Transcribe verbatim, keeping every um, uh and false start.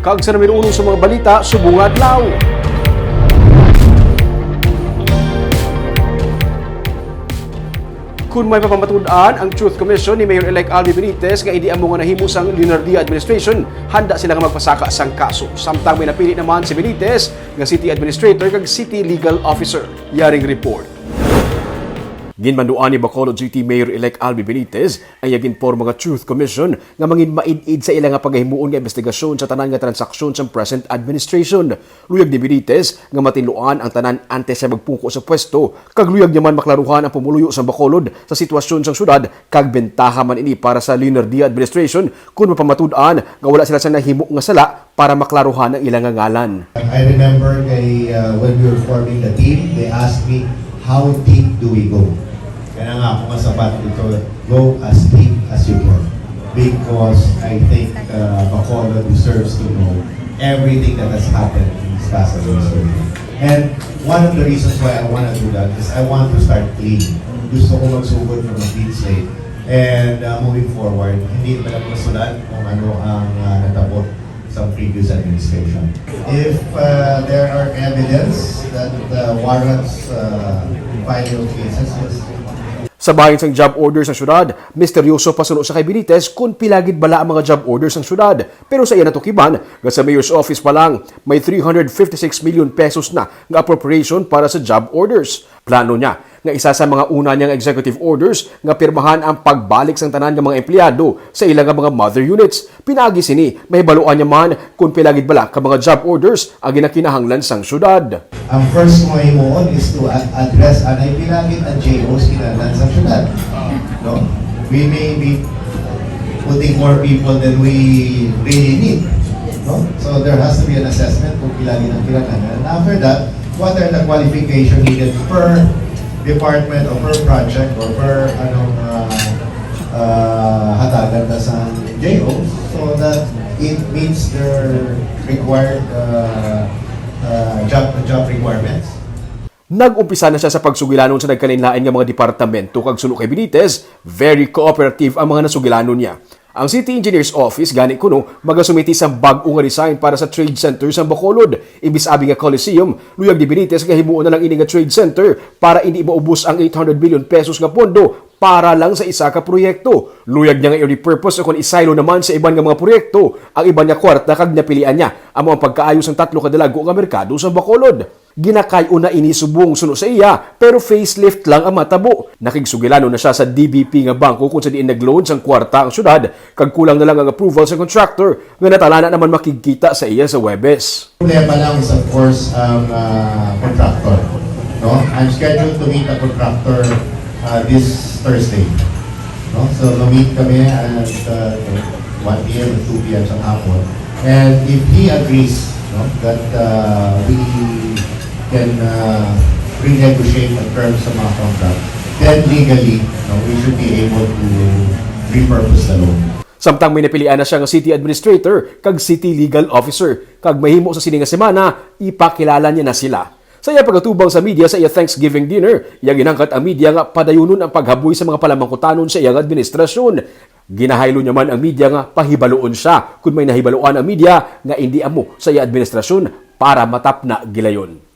Kag sa numero uno sa mga balita subong nga adlaw. Kun may papamatud-an ang Truth Commission ni Mayor-elect Albi Benitez nga indi amo nga nahimo sang Leonardia administration, handa sila nga magpasaka sang kaso. Samtang may napili naman si Benitez nga city administrator kag city legal officer. Yaring report. Ginmanduan ni Bacolod City Mayor-elect Albi Benitez ang iya ginporma nga Truth Commission nga manginmaid-id sa ila nga pagahimuon nga investigasyon sa tanan nga transaksyon sang present administration. Luyag ni Benitez nga matinluan ang tanan antes siya magpungko sa pwesto, kag luyag niya man maklaruhan ang pumuluyo sang Bacolod sa sitwasyon sang syudad kag bentaha man ini para sa Leonardia administration kon mapamatud-an nga wala sila sa nahimo nga sala para maklaruhan ang ila nga ngalan. I remember kay, uh, when we were forming the team, they asked me, "How deep do we go?" Kaya nga ako nga sabat dito, "Go as deep as you can." Because I think, uh, Bacolod deserves to know everything that has happened in this past administration. And one of the reasons why I wanna do that is I want to start clean. Gusto ko magsugod from a clean slate. And, uh, moving forward, hindi na lang masulat kung ano ang, uh, natabo sa previous administration. If, uh, there are evidence that, uh, warrants, uh, filing of cases, yes. Sa bahin sang job order sa syudad, misteryoso pa suno sa kay Benitez kung pila gid bala ang mga job order sang syudad. Pero sa iya natukiban nga sa mayor's office pa lang, may three hundred fifty-six million pesos na nga appropriation para sa job orders. Plano niya nga isa sa mga una niya nga executive orders nga pirmahan ang pagbalik sang tanan nga mga empleyado sa ila nga mga mother units. Pinaagi sini, mahibaluan niya man kung pila gid bala ka mga job orders ang ginakinahanglan sang syudad. Ang first mo himuon is to a- address anay pila gid ang J Os kinahanglan sa syudad. No? We may be putting more people than we really need. No? So there has to be an assessment kung pila gid ang kinahanglan. And after that, what are the qualification needed per department or per project or per anong, uh, uh, hatagan ta sa J O so that it meets their required, uh, uh, job, job requirements. Nag-umpisa na siya sa pagsugilanon sa nagkalainlain nga mga departamento, kag suno kay Benitez, very cooperative ang mga nasugilanon niya. Ang City Engineer's Office gani kuno magasumiti sang bag-o nga design para sa trade center sang Bacolod. Imbis abi nga Coliseum, luyag ni Benitez nga himuon na lang ini nga trade center para indi maubos ang eight hundred million pesos nga pondo para lang sa isa ka proyekto. Luyag niya nga i-repurpose ukon isaylo naman sa iban nga mga proyekto ang iban nga kwarta, kag napilian niya amo ang pagkaayo sang tatlo ka dalago nga merkado sa Bacolod. Ginakay-on na ini subong suno sa iya, pero facelift lang ang matabo. Nakigsugilanon na siya sa D B P nga bangko kung sa diin nag-loan sang kwarta ang syudad, kag kulang na lang ang approval sa contractor nga natala na naman makigkita sa iya sa Huwebes. Problema lang is, of course, ang, ah, contractor, no? I'm scheduled to meet a contractor, ah, this Thursday, no? So, ma-meet kami at, uh, one P M and two P M sa hapon. And if he agrees, no, that, uh, we can, uh, renegotiate ang terms sa mga contract, then legally, no, we should be able to repurpose the loan. Samtang may napilian na siya nga city administrator kag city legal officer, kag mahimo sa sini nga semana, ipakilala niya na sila. Sa iya pag-atubang sa media sa iya Thanksgiving dinner, iya ginhangkat ang media nga padayunon ang paghaboy sa mga palamangkutanon sa iya nga administrasyon. Ginahaylo niya man ang media nga pahibaluon siya kon may nahibaluan ang media nga indi amo sa iya administrasyon para matapna gilayon.